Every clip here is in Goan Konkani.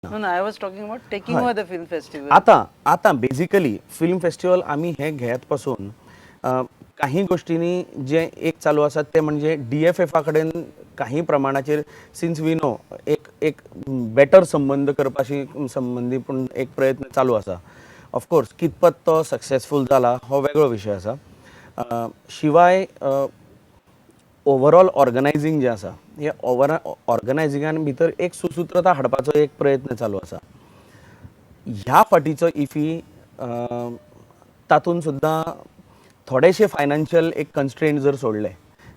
No, I was talking about taking over the film festival. आतां आतां बेजिकली फिल्म फेस्टिवल आमी हें घेत पासून काही गोश्टींनी जें एक चालू आसा तें म्हणजे डी एफ एफा कडेन काही प्रमाणाचेर सिन्स we know एक एक बेटर संबंद करपाशी संबंदी पूण एक प्रयत्न चालू आसा. ऑफकोर्स कितपत तो सक्सेसफूल जाला हो वेगळो विशय आसा. शिवाय ओवरऑल ऑर्गनायझींग जें आसा हे ओवर ऑर्गनायझिंगान भितर एक सुसूत्रता हाडपाचो एक प्रयत्न चालू आसा. ह्या फाटीचो इफी तातूंत सुद्दां थोडेशे फायनान्शियल एक कन्स्ट्रेंट जर सोडले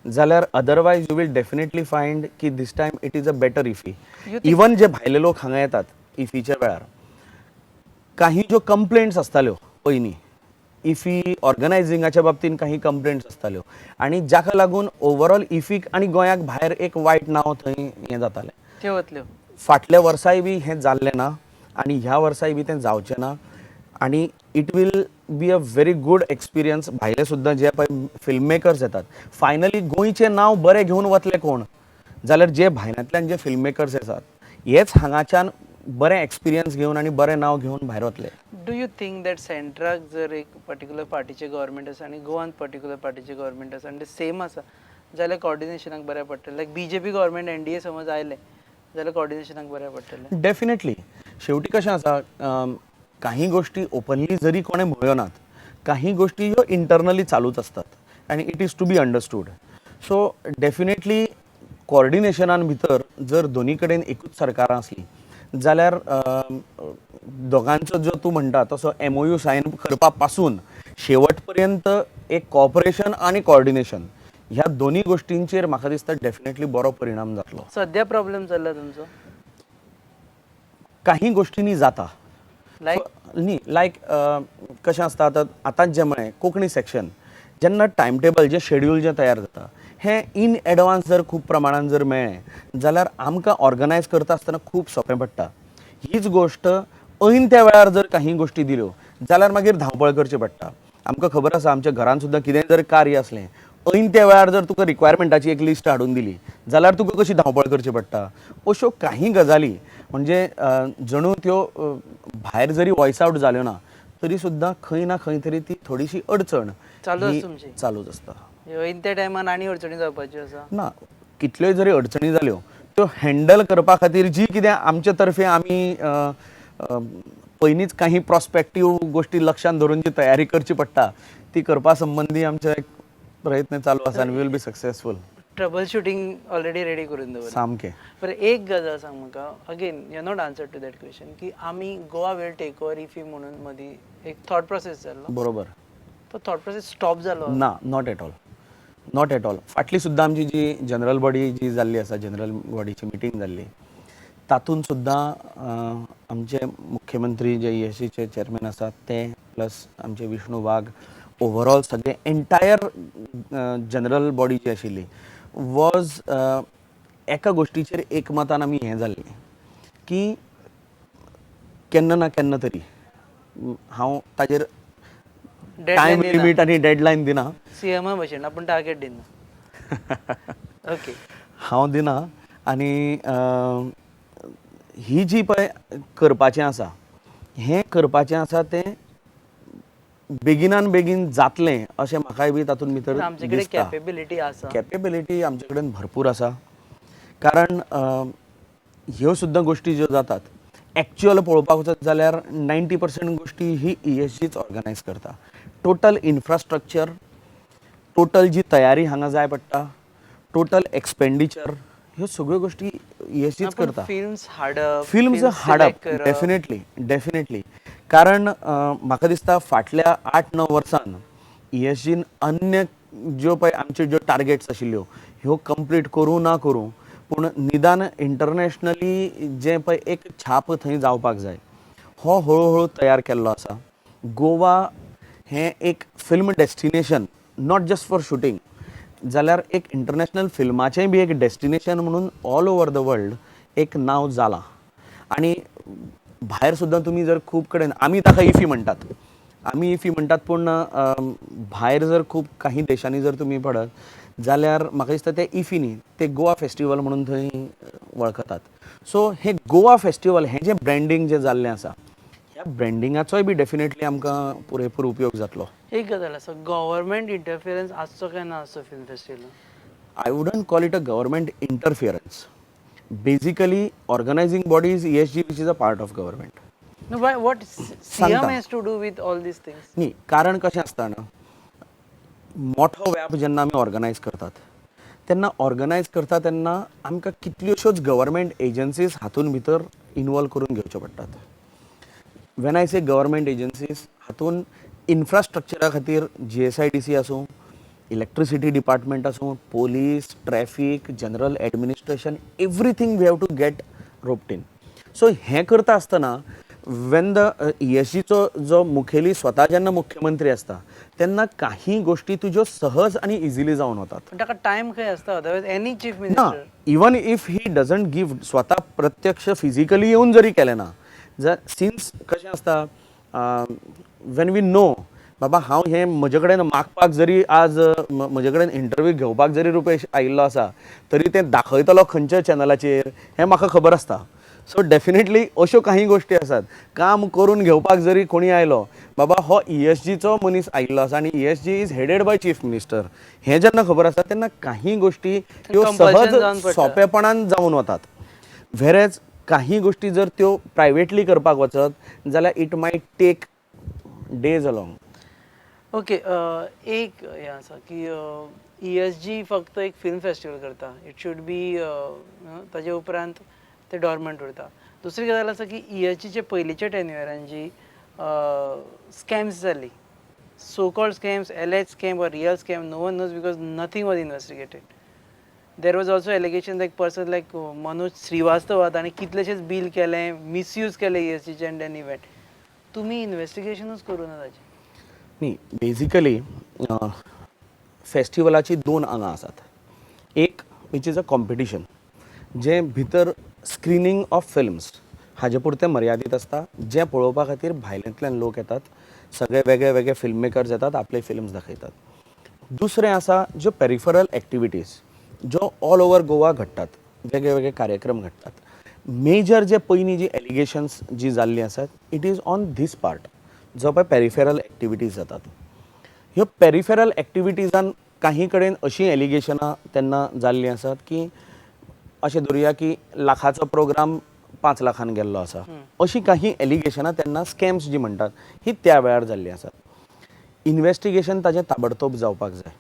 जाल्यार otherwise you will definitely find की this time it is a better IFFI. Even जे भायले लोक हांगा येतात इफीच्या वेळार काही ज्यो कंप्लेंट्स आसताल्यो पयलीं इफी ऑर्गनायझिंगाच्या बाबतीन काही कंप्लेंट्स आसताल्यो आनी जाका लागून ओवरऑल इफीक आनी गोंयाक भायर एक वायट नांव थंय हें जातालें. त्यो वतल्यो. फाटल्या वर्साय बी हें जाल्लें ना आनी ह्या वर्साय बी तें जावचें ना आनी it will be a very good experience. भायले सुद्दां जे पळय फिल्म मेकर्स येतात फायनली गोंयचें नांव बरें घेवन वतले कोण जाल्यार जे भायल्यांतल्यान जे फिल्म मेकर्स आसात हेच हांगाच्यान बरें एक्सपिरियन्स घेवन आनी बरें नांव घेवन भायर वतले. Do you think that सेंट्राक जर एक पर्टिक्युलर पार्टीचें गव्हर्मेंट आसा आनी गोवान पर्टिक्युलर पार्टीचें गव्हर्मेंट आसा आनी ते सेम आसा जाल्यार कॉर्डिनेशनाक बऱ्याक पडटलें? लायक बीजेपी गव्हर्मेंट एनडीए समज आयलें जाल्यार कॉर्डिनेशनाक बऱ्याक पडटलें? डेफिनेटली. शेवटी कशें आसा, काही गोश्टी ओपनली जरी कोणें म्हळ्यो नात काही गोश्टी ह्यो इंटरनली चालूच आसतात आनी it is to be understood. So definitely कॉर्डिनेशनान भितर जर दोनी कडेन एकूच सरकारां आसलीं जाल्यार दोगांचो जो तूं म्हणटा तसो एमओयू सायन करपा पासून शेवट पर्यंत एक कॉपरेशन आनी कॉर्डिनेशन ह्या दोनी गोश्टींचेर म्हाका दिसता डेफिनेटली बरो परिणाम जातलो. सद्या प्रॉब्लेम चल्ला तुमचो? काही गोश्टींनी जाता. लायक? न्ही, लायक कशें आसता आतां आतांच जें म्हळें कोंकणी सेक्शन जेन्ना टायम टेबल जें शेड्यूल जें तयार जाता हें इन एडवान्स जर खूब प्रमाणान जर मेळ्ळें जाल्यार आमकां ऑर्गनायज करता आसतना खूब सोंपें पडटा. हीच गोश्ट ऐन त्या वेळार जर काही गोश्टी दिल्यो जाल्यार मागीर धांवपळ करची पडटा. आमकां खबर आसा आमच्या घरान सुद्दां कितेंय जर कार्य आसलें ऐन त्या वेळार जर तुका रिक्वायरमेंटाची एक लिस्ट हाडून दिली जाल्यार तुका कशी धांवपळ करची पडटा. अश्यो काही गजाली म्हणजे जणू त्यो भायर जरी वॉयस आवट जाल्यो ना तरी सुद्दां खंय ना खंय तरी ती थोडीशी अडचण चालू ही आसा तुमची. चालूच आसता. ऐन त्या टायमान आनी अडचणी जावपाच्यो आसा. ना, कितल्योय जरी अडचणी जाल्यो त्यो हँडल करपा खातीर जी कितें आमचे तर्फे आमी अ, अ, पयलींच काही प्रोस्पेक्टीव गोश्टी लक्षांत धरून जी तयारी करची पडटा ती करपा संबंदी आमचे एक प्रयत्न चालू आसा आनी will be successful. Trouble shooting already ready करून दवरला. सामकें. बरें, एक गजाल सांग म्हाका, again you not answer to that question, की आमी Goa will take over IFFI म्हणून मदीं एक थॉट प्रोसेस जाल्लो. बरोबर. तो थॉट प्रोसेस स्टॉप जालो? ना, not at all, not at all. फाटली सुद्दां आमची जी जनरल बॉडी जी जाल्ली आसा, जनरल बॉडीची मिटींग जाल्ली तातूंत सुद्दां आमचे मुख्यमंत्री जे ईएससीचे चेअरमॅन आसात ते प्लस आमचे विष्णू वाघ, ओवरऑल सगळे एंटायर जनरल बॉडी जी आशिल्ली वॉज एका गोश्टीचेर एकमतान आमी हें जाल्लें की केन्ना ना केन्ना तरी हांव ताजेर टायम डेडलायन. लिमीट आनी डेडलायन दिना. सीएमा भशेन आपूण टार्गेट दिना, ओके. हांव दिना आनी ही जी पळय करपाचें आसा हें करपाचें आसा तें बेगिनान बेगीन जातलें अशें म्हाकाय बी तातूंत भितर आमचे कडेन दिसता. कॅपेबिलिटी आसा? कॅपेबिलिटी आमचे कडेन भरपूर आसा कारण ह्यो सुद्दां गोश्टी ज्यो जातात एक्च्युअल पळोवपाक वचत जाल्यार 90% गोश्टी ही ईएसजीच ऑर्गनायज करता. टोटल इन्फ्रास्ट्रक्चर, टोटल जी तयारी हांगा जाय पडटा, टोटल एक्सपेंडिचर, ह्यो सगळ्यो गोश्टी ईएसजीच करता. फिल्म्स हाडप? फिल्म्स हाडप, डेफिनेटली डेफिनेटली. कारण म्हाका दिसता फाटल्या 8-9 वर्सान ईएसजीन अन्य ज्यो पळय आमच्यो ज्यो टार्गेट्स आशिल्ल्यो ह्यो कंप्लीट करूं ना करूं पूण निदान इंटरनॅशनली जें पळय एक छाप थंय जावपाक जाय हो हळू हळू तयार केल्लो आसा. गोवा हें एक film destination, not just for shooting, जाल्यार एक इंटरनॅशनल फिल्माचेंय बी एक डेस्टिनेशन म्हणून ऑल ओवर the world एक नांव जालां. आनी भायर सुद्दां तुमी जर खूब कडेन, आमी ताका इफी म्हणटात, आमी इफी म्हणटात, पूण भायर जर खूब काही देशांनी जर तुमी पडत जाल्यार म्हाका दिसता ते इफी न्ही, ते गोवा फेस्टिवल म्हणून थंय वळखतात. सो हे गोवा फेस्टिवल हें जें ब्रँडींग जें जाल्लें आसा, ह्या ब्रँडिंगाचोय बी डेफिनेटली आमकां पुरेपूर उपयोग जातलो. एक गजाल आसा, गव्हर्मेंट इंटरफिरन्स आसचो काय ना आसचो film festival? I wouldn't call it a government interference. Basically, organizing body is ESG, which is a part of government. No, why, what CM सांगता. Has to do with all these things? न्ही, कारण कशें आसता जाणा, मोठो व्याप जेन्ना आमी ऑर्गनायज करतात तेन्ना, ऑर्गनायज करता तेन्ना आमकां कितल्योश्योच गव्हर्मेंट एजन्सीज हातून भितर इनवॉल्व करून घेवच्यो पडटात. When I say government agencies, हातून इन्फ्रास्ट्रक्चरा खातीर जीएसआयडीसी आसूं, इलेक्ट्रिसिटी डिपार्टमेंट आसूं, police, traffic, general administration, everything we have to get roped in. So हें करता आसतना when the ईएसजीचो जो मुखेली स्वता जेन्ना मुख्यमंत्री आसता तेन्ना काही गोश्टी तुज्यो सहज आनी इजिली जावन वतात. पण ताका टायम खंय आसता? अदरवायज एनी चीफ ना. Minister. Even if he doesn't give, स्वता प्रत्यक्ष फिजिकली येवन जरी केलें ना, जर सिन्स कशें आसता, when we know बाबा हांव हें म्हजे कडेन मागपाक जरी आज म्हजे कडेन इंटरव्यू घेवपाक जरी रुपेश आयिल्लो आसा तरी तें दाखयतलो खंयच्या चॅनलाचेर हें म्हाका खबर आसता. सो डेफिनेटली अश्यो काही गोश्टी आसात, काम करून घेवपाक जरी कोणी आयलो, बाबा हो ईएसजीचो मनीस आयिल्लो आसा आनी ESG is headed by chief minister हें जेन्ना खबर आसता तेन्ना काही गोश्टी त्यो compulsion सहज जावन पडटा. सोंपेपणान जावन वतात. व्हेरएज काही गोश्टी जर त्यो प्रायवेटली करपाक वचत जाल्यार it might take days along. Okay, एक हें आसा की ईएसजी फक्त एक फिल्म फेस्टिवल करता, it should be ताजे उपरांत ते डॉर्मंट उरता. दुसरी गजाल आसा की ईएसजीचे पयलींच्या टेन्युअरान जी स्कॅम्स जाली, so called scams, alleged scam or real scam, no one knows because nothing was investigated. There was also allegation like person like Manoj Srivastava, ताणें कितलेशेच बील केलें, मिसयूज केलें ईएसजीचें अँड देन इव्हेंट. तुमी इन्वेस्टिगेशनूच करूं ना ताचें. न्ही, बेजिकली फेस्टिवलाची दोन आंगां आसात. एक which is a competition, जें भितर स्क्रिनींग ऑफ फिल्म्स हाजे पुरतें मर्यादीत आसता, जें पळोवपा खातीर भायल्यांतल्यान लोक येतात, सगळे वेगळे वेगळे फिल्म मेकर्स येतात, आपले फिल्म्स दाखयतात. दुसरें आसा ज्यो पेरिफरल एक्टिविटीज ज्यो ऑल ओवर गोवा घडटात, वेगळे वेगळे कार्यक्रम घडटात. मेजर जे पयलीं जी एलिगेशन्स जी जाल्लीं आसात, it is on this part, जो पळय पेरिफेरल एक्टिविटीज जातात. ह्यो पेरिफेरल एक्टिविटीजान काही कडेन अशीं एलिगेशनां तेन्ना जाल्लीं आसात की अशें धरुया की लाखाचो प्रोग्राम 5 लाखान गेल्लो आसा. अशीं काही एलिगेशनां तेन्ना, स्कॅम्स जी म्हणटात, ही त्या वेळार जाल्लीं आसात. इन्वेस्टिगेशन ताजें ताबडतोब जावपाक जाय,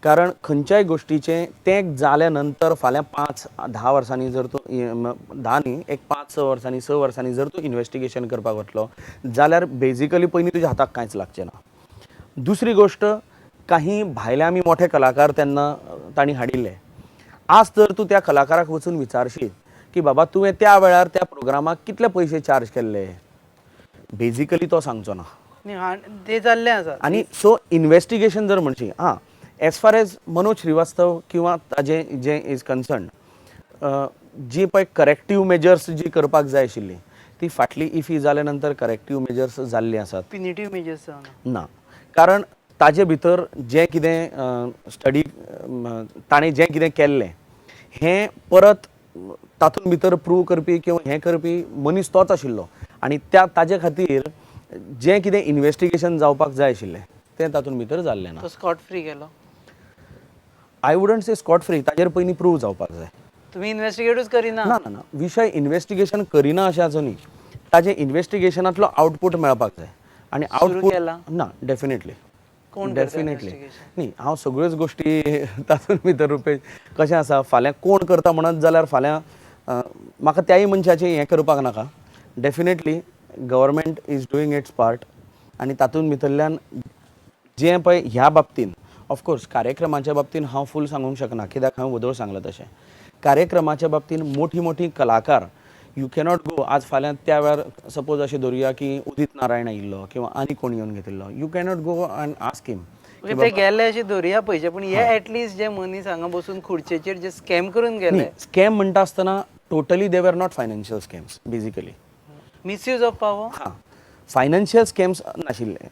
कारण खंयच्याय गोश्टीचें तें जाल्या नंतर फाल्यां 5-10 वर्सांनी जर तूं, 10 न्ही, एक 5-6 वर्सांनी, 6 वर्सांनी जर तूं इन्वेस्टिगेशन करपाक वतलो जाल्यार बेजिकली पयलीं तुज्या हाताक कांयच लागचें ना. दुसरी गोश्ट, काही भायले आमी मोठे कलाकार तेन्ना तांणी हाडिल्ले. आज जर तूं त्या कलाकाराक वचून विचारशीत की बाबा तुवें त्या वेळार त्या प्रोग्रामाक कितले पयशे चार्ज केल्ले, बेजिकली तो सांगचो ना. न्ही, ते जाल्लें आसा. आनी सो इन्वेस्टिगेशन जर म्हणशी, आं, as far as Manoj Shrivastava किंवा ताजें जें is concern, जी पळय करेक्टीव मेजर्स जी करपाक जाय आशिल्ली ती फाटली इफी जाल्या नंतर करेक्टीव मेजर्स जाल्ली आसात. पिनिटीव मेजर्स जावना. ना, कारण ताजे भितर जें कितें स्टडी ताणें जें कितें केल्लें हें परत तातूंत भितर प्रूव करपी किंवा हें करपी मनीस तोच आशिल्लो आनी त्या ताजे खातीर जें कितें इन्वेस्टिगेशन जावपाक जाय आशिल्लें तें तातूंत भितर जाल्लें ना. तो स्कॉट फ्री गेलो. I wouldn't say scot free. ताजेर पयलीं प्रूव जावपाक जाय. तुमी इन्वेस्टिगेटूच करिना. ना ना ना, विशय इन्वेस्टिगेशन करिना अशें आसूं न्ही, ताजें इन्वेस्टिगेशनांतलो आउटपूट मेळपाक जाय आनी सुरू आउटपूट केलां? ना, डेफिनेटली. कोण करता डेफिनेटली. Investigation? न्ही, हांव सगळ्योच गोश्टी तातूंत भितर, रुपेश, कशें आसा, फाल्यां कोण करता म्हणत जाल्यार फाल्यां म्हाका त्याय मनशाचें हें करपाक नाका. Definitely government is doing its part आनी तातूंत भितरल्यान जें पळय ह्या बाबतीन, ऑफकोर्स कार्यक्रमाच्या बाबतीन हांव फूल सांगूंक शकना, कित्याक हांवें वदोळ सांगलां तशें कार्यक्रमाच्या बाबतीन मोठी मोठी कलाकार you cannot go. आज फाल्यां त्या वेळार सपोज अशें धरुया की उदीत नारायण आयिल्लो किंवा आनी कोण येवन घेतिल्लो, you cannot go and ask him. Okay, ते गेले अशें धरुया पयशे, पूण हे एटलिस्ट जे मनीस हांगा बसून खुर्चेचेर जे स्कॅम करून गेले. स्कॅम म्हणटा आसतना totally they were not financial scams basically. Misuse of power. हां, फायनान्शियल स्कॅम्स नाशिल्ले,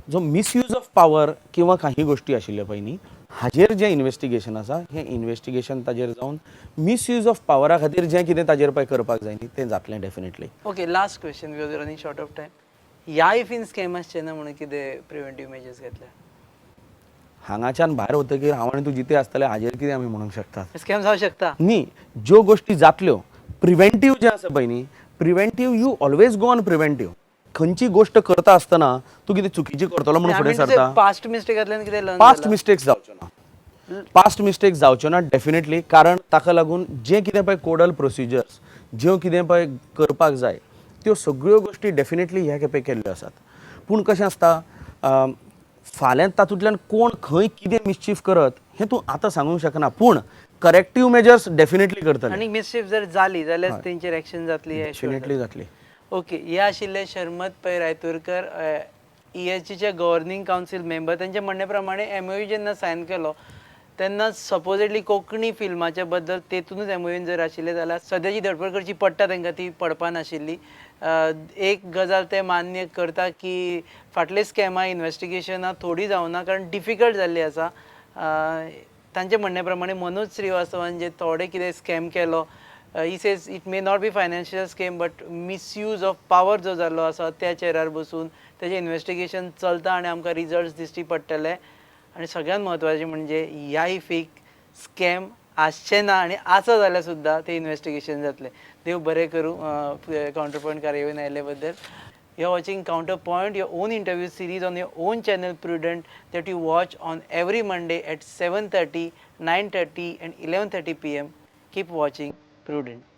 जो मिसयूज ऑफ पावर किंवा काही गोष्टी आशिल्ल्यो पळय न्ही. हाजेर जें इन्वेस्टिगेशन आसा, हें इन्वेस्टिगेशन ताजेर जावन मिसयूज ऑफ पावरा खातीर जें कितें ताजेर पळय करपाक जाय न्ही, तें जातलें definitely. Okay, last question, because running short of time. ह्या इफीन स्कॅम आसचे ना म्हणून कितें प्रिवेंटीव मेजर्स घेतले? हांगाच्यान भायर वतकीर हांव आनी तूं जिते आसतले हाजेर कितें आमी म्हणूंक शकतात? स्कॅम जावं शकता. न्ही, ज्यो गोश्टी जातल्यो, प्रिवेंटीव जें आसा पळय न्ही, preventive, you always go on preventive. खंयची गोश्ट करता आसतना तूं कितें चुकीची करतलो म्हणून फुडें सरता. पास्ट मिस्टेकांतल्यान कितें लर्न? पास्ट मिस्टेक्स जावच्यो ना, पास्ट मिस्टेक्स जावच्यो ना डेफिनेटली, कारण ताका लागून जें कितें पळय कोडल प्रोसिजर्स, ज्यो कितें पळय करपाक जाय, त्यो सगळ्यो गोश्टी डेफिनेटली ह्या खेपे केल्ल्यो आसात. पूण कशें आसता, फाल्यां तातूंतल्यान कोण खंय कितें मिसचीफ करत हें तूं आतां सांगूंक शकना, पूण करेक्टीव मेजर्स डेफिनेटली करतले. आनी मिसचीफ जर जाली जाल्यार तेंचेर एक्शन जातली हें sure. डेफिनेटली जातली. ओके, हे आशिल्ले शर्मद पै रायतुरकर, ईएचजीचे गव्हर्निंग कावन्सील मेंबर. तेंच्या म्हणणे प्रमाणे एमओयू जेन्ना सायन केलो तेन्ना सपोजेडली कोंकणी फिल्माच्या बद्दल तेतूनच एमओयून जर आशिल्लें जाल्यार सद्याची धडपड करची पडटा तांकां ती पडपा नाशिल्ली. एक गजाल ते मान्य करता की फाटले स्कॅमां इन्वेस्टिगेशनां थोडी जावना कारण डिफिकल्ट जाल्ली आसा. तांचे म्हणणे प्रमाणे मनोज श्रीवास्तवान जे थोडे कितें स्कॅम केलो, he says it may not be financial scam but misuse of power जो जाल्लो आसा त्या चेरार बसून तेजें इन्वेस्टिगेशन चलता आनी आमकां रिजल्ट्स दिश्टी पडटले. आनी सगळ्यांत म्हत्वाचें म्हणजे ह्या इफीक स्कॅम आसचें ना आनी आसा जाल्यार सुद्दां तें इन्वेस्टिगेशन जातलें. देव बरें करूं. कावंटर पॉयंट कार्यावळीन आयिल्ले बद्दल. You are watching Counterpoint, your own interview series on your own channel Prudent that you watch on every Monday at 7:30, 9:30 and 11:30 pm. Keep watching Prudent.